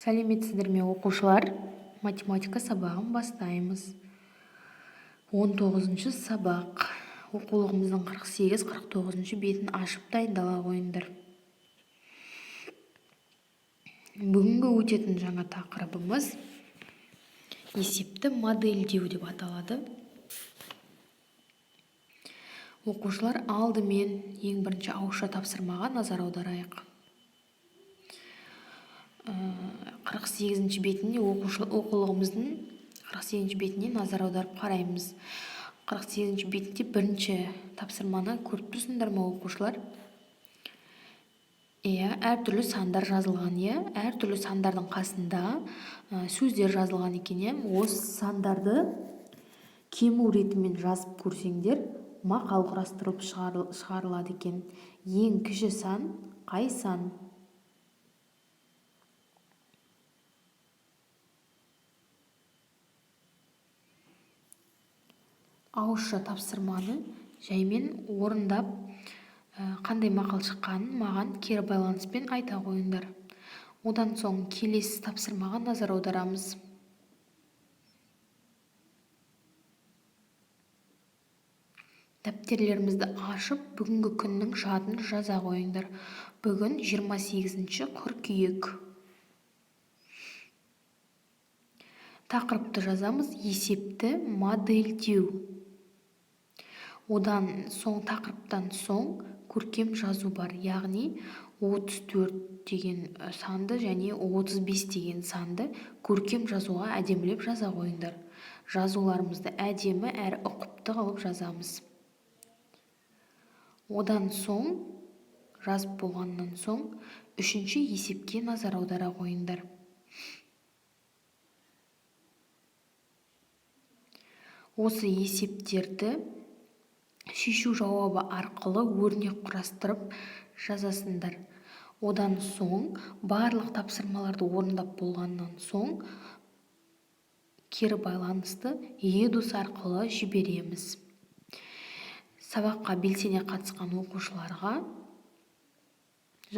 Сәлеметсіздер ме, оқушылар! Математика сабағын бастаймыз. 19 сабақ. Оқулығымыздың 48-49 бетін ашып дайындала қойыңдар. Бүгінгі өтетін жаңа тақырыбымыз есепті модельдеу деп аталады. Оқушылар, алдымен ең бірінші ауызша тапсырмаға назар аударайық. 48 бетіне, оқулығымыздың 48 бетіне назар аударып қараймыз. 48 бетінде бірінші тапсырманы көріп тұрсыңдар ма, оқушылар? Иә, әртүрлі сандар жазылған, иә. Әртүрлі сандардың қасында сөздер жазылған екен, иә. Осы сандарды кему ретімен жазып көрсеңдер, мақал құрастырылып шығарылады екен. Ең кіші сан қай сан? Ауызша тапсырманы жаймен орындап, қандай мақал шыққанын маған кері байланыспен айта қойыңдар. Одан соң келесі тапсырмаға назар аударамыз. Дәптерлерімізді ашып, бүгінгі күннің жадын жаза қойыңдар. Бүгін 28 қыркүйек. Тақырыпты жазамыз: есепті модельдеу. Одан соң, тақырыптан соң көркем жазу бар, яғни 34 деген санды және 35 деген санды көркем жазуға әдемілеп жаза қойыңдар. Жазуларымызды әдемі әрі ұқыпты қылып жазамыз. Одан соң, жазып болғаннан соң, үшінші есепке назар аудара қойыңдар. Осы есептерді шешу жауабы арқылы өрнек құрастырып жазасыңдар. Одан соң барлық тапсырмаларды орындап болғаннан соң кері байланысты Едус арқылы жібереміз. Сабаққа белсене қатысқан оқушыларға